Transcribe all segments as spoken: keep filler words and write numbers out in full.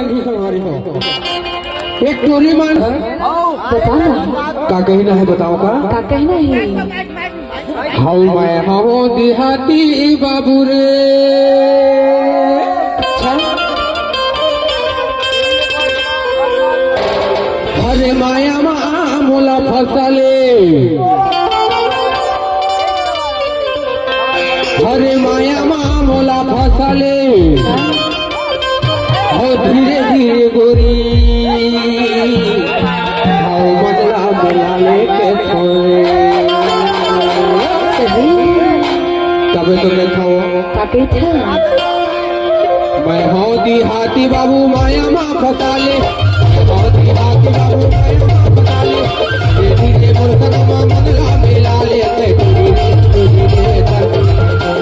संगवारी हो। एक टोरी मन बताओ ना। का कहना है बताओ का? का कहना है? हव मैं हव देहाती बाबू रे। अच्छा। हरे माया मा मोला फसले। हरे माया मा मोला फसले। हो धीरे धीरे गोरी, हव बदला बदला लेके सोए। सही। तबे तो मैं था। का कहिथे? मैं हव देहाती बाबू माया मा फसाले। मैं हव देहाती बाबू माया मा फसाले। ये धीरे मोर सगमा मन ला मिला ले। मैं तेरी रे, तेरी रे, तेरी रे, तेरी रे।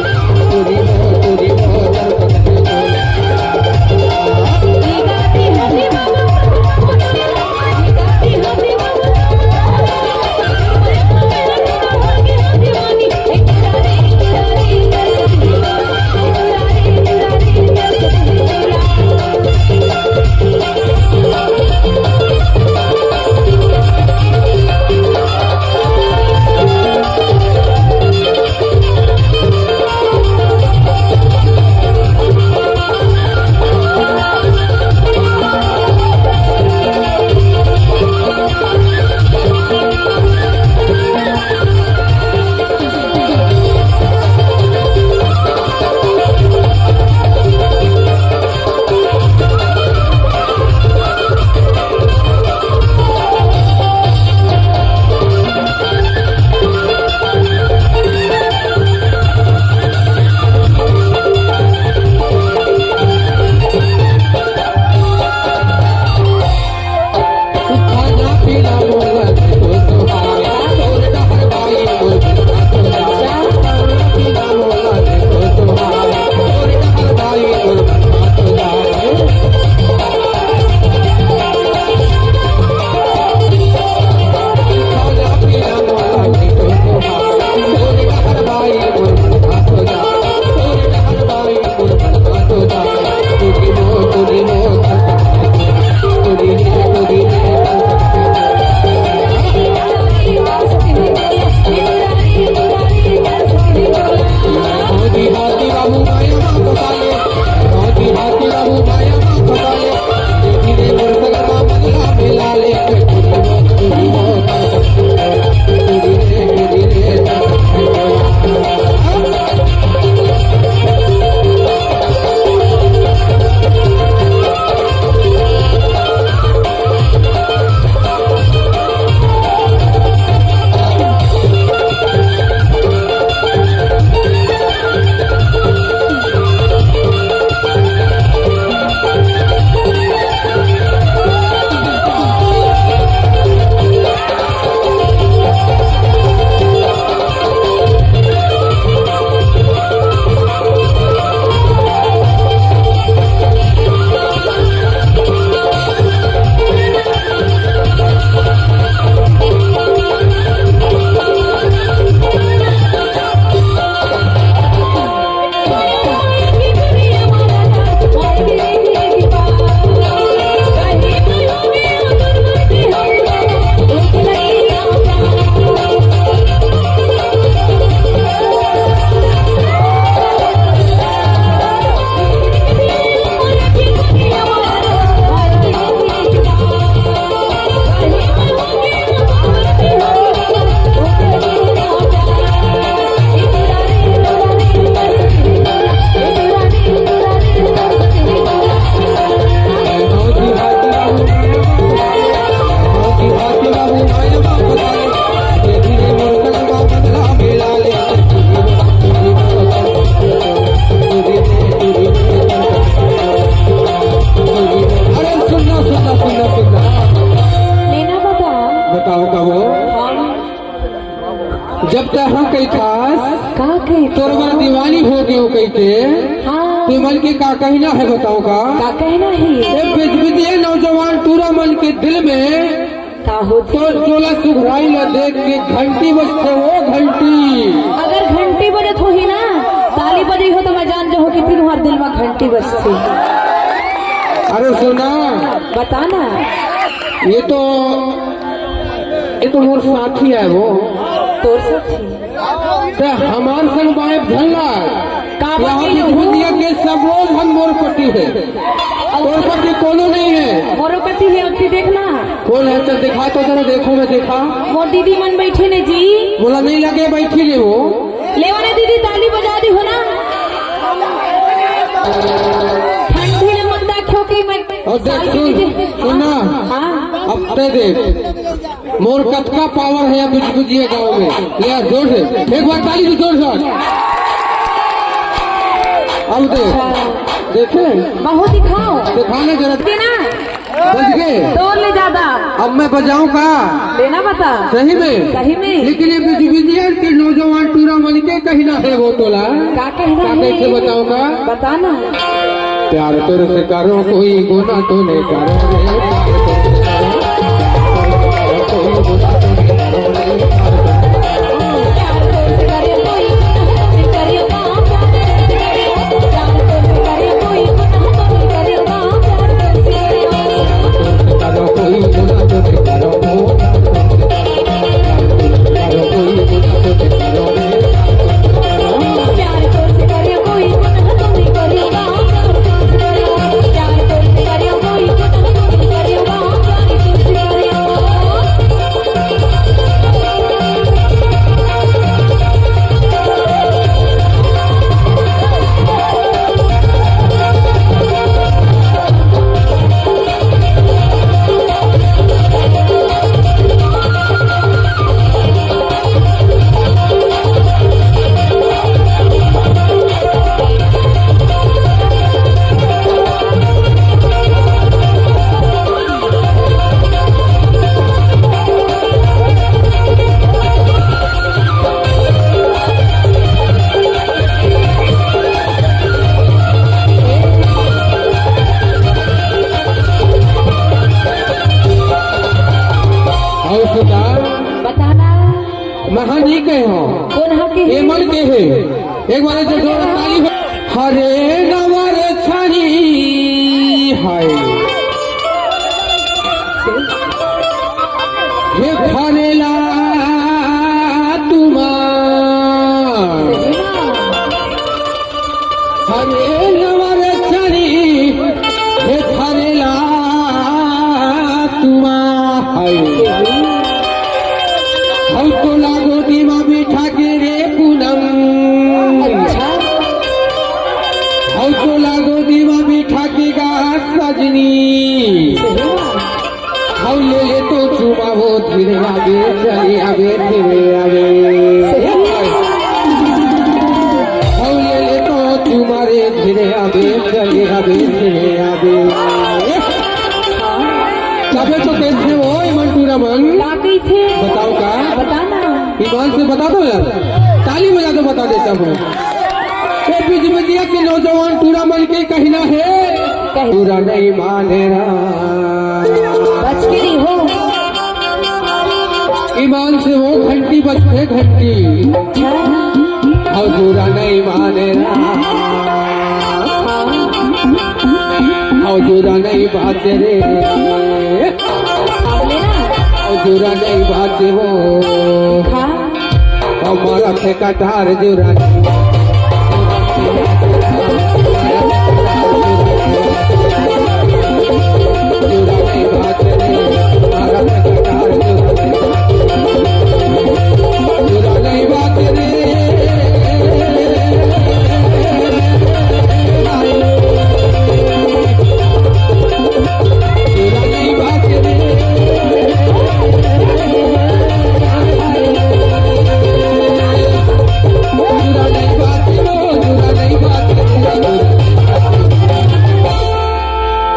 अरे सुनना, सुनना, सुनना, सुनना। लेना बता। बताओ का वो? हाँ। जब तक हम कही खास, का कही तोर बर दीवानी हो गयो कही के। हाँ। ते मन के का कहना है बताओ का? का कहना है? ए बिजबिजिया नौजवान टूरा मन के दिल में का होथे? तो चोला सुघराई ला देख के घंटी बजथे, वो घंटी। अगर घंटी बजत होही ना, ताली बजई हो तो मैं जान जाहूं कि तीनों हर दिल में घंटी बजथे। अरे सुना, बता ना। ये तो, ये तो मोर साथी है वो। तोर साथी? त हमार संग बाइब झल्ला। का यहाँ बात की है वो? दुनिया के सब लोग हम मोर पति है। तोर पति कोनो नहीं है। मोर पति है, ओती देखना। कौन है? चल दिखा तो जरा, देखो मैं देखा। मोर दीदी मन बैठे ने जी। मोला नहीं लगे बैठी ले वो। लेवा ने दीदी, ताली बजा दी हो ना। ठंडी ले मुद्दा क्यों कि मैं और देख, साली सुन, दीदी। सुन ना। हाँ। अब ते देख, मोर कतका पावर है बुजबुजिया गांव में। ले यार, जोर से, एक बार ताली दे, जोर से। अब देख, अच्छा। देखे? बहुत दिखाओ। दिखाने जरा। देना। बज गए। तोर ले ज्यादा। अब मैं बजाऊं का? लेना बता। सही में? सही में। लेकिन ये बिजबिजिया के नौजवान टूरा मन के कहना है वो तोला। का कहना का है? कैसे बताऊं का? बता ना। प्यार तोर से करो कोई गुना तो नहीं करो रे। प्यार तोर से करो कोई गुना तो नहीं करो रे। अउ सुधा, बता ना। महा नहीं कहे हो। कौन हा के? ये मन के है। एक बार जो जोर ताली हो। हरे नवर छड़ी हाय। हे फरेला तुमा। हरे नवर छड़ी, हे फरेला तुमा हाय। हौ तोला गोदी मा बिठा के रे पूनम। अच्छा। हौ तोला गोदी मा बिठा के गा सजनी। हौ ले ले तो चुमा वो धीरे आवे, चले आवे, धीरे आवे। सही। हौ ले ले तो चुमा रे धीरे आवे, चले आवे, धीरे आवे। तबे तो कहिथे वो, ए मन टूरा मन। का कहिथे? बताओ का? बता ना। ईमान से बता दो यार, ताली बजा दो, बता देता हूँ। ये बिजबिजिया के नौजवान टूरा मन के कहना है, कह। टूरा नहीं माने रा। बच के नहीं हो। ईमान से वो घंटी बजथे, घंटी। अच्छा। हौ टूरा नहीं माने रा। हौ टूरा नहीं बात रे। बोले ना। हौ टूरा नहीं बात वो। हाँ। हमारा से कटार जुरा।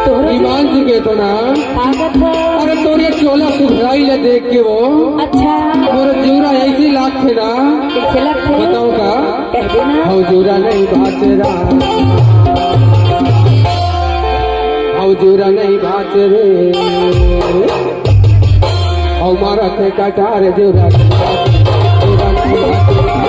तोहरा ईमान से कहतो ना। ताकत है। अरे तोरे चोला सुघराई ले देख के वो। अच्छा। तोरे जीवरा ऐसी लागथे ना। कैसे लागथे? बताओ का? कह देना। हौ जुरा नहीं बात रा। हौ जुरा नहीं बात रे। हौ मारा थे कटार जुरा। जुरा नहीं बात रा।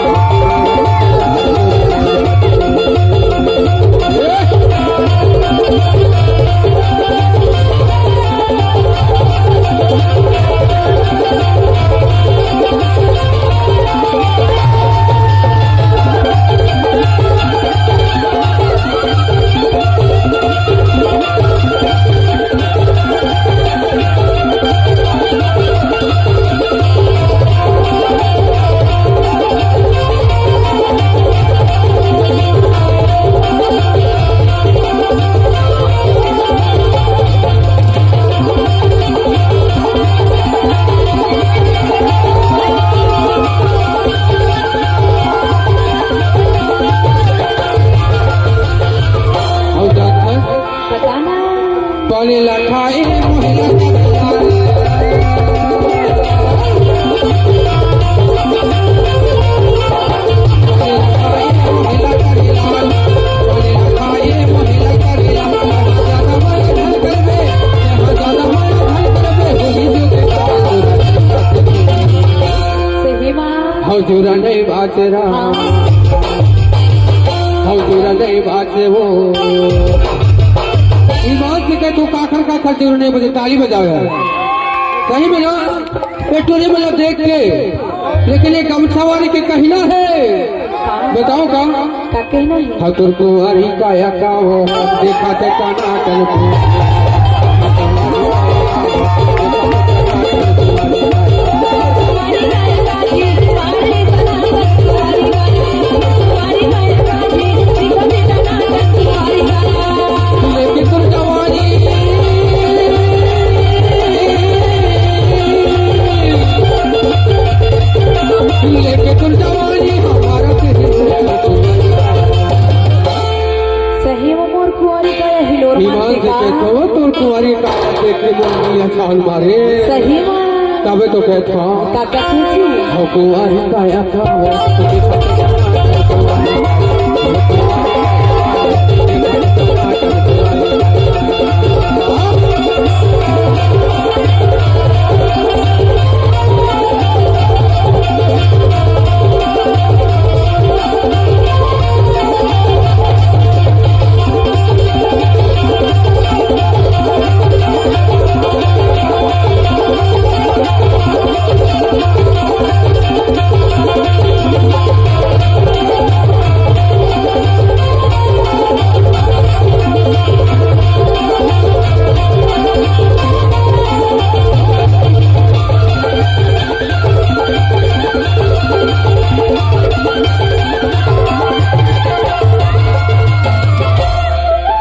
पानी ला खाए मोहे ला करेला। सही मा। हजूरा नहीं बात रहा। हाँ। हजूरा नहीं बात वो। ईमान से कह, तू काखर काखर जरूर नहीं बजे, ताली बजाओ यार। सही में ना, ये टूरी मतलब देख के, लेकिन ये गमछा वाले के कहना है। बताओ का? का कहना है? हतुर कुंवारी काया का वो, देखा ते काना कन को। सही में मोर कुंवारी काया हिलोर ईमान से कहत हवं, तोर कुंवारी काया देख के मोर दिल छान मारे। सही में। तबे तो कहत हवं। का कहत हवं जी? हो कुंवारी काया का वो।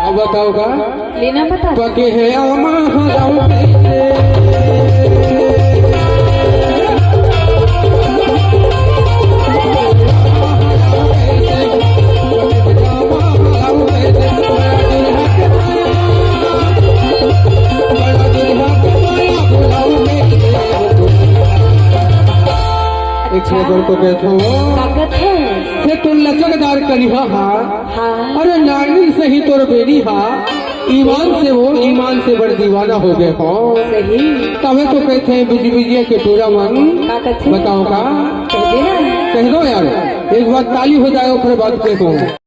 अब बताओ का? लेना बता। पके है आमा हराम कैसे? एक सेकंड तो कहता हूँ। ताकत है। से तो लचकदार करिहा हा। हाँ। अरे नागिन सही तोर बेनी हा। ईमान से वो, ईमान से बड़ दीवाना हो गए हो। सही। तबे तो कहते हैं बिजबिजिया के टूरा मन। का कहते हैं? बताओ का? कह दे ना। कह दो यार, एक बार ताली हो जाए, फिर बात कहता हूँ।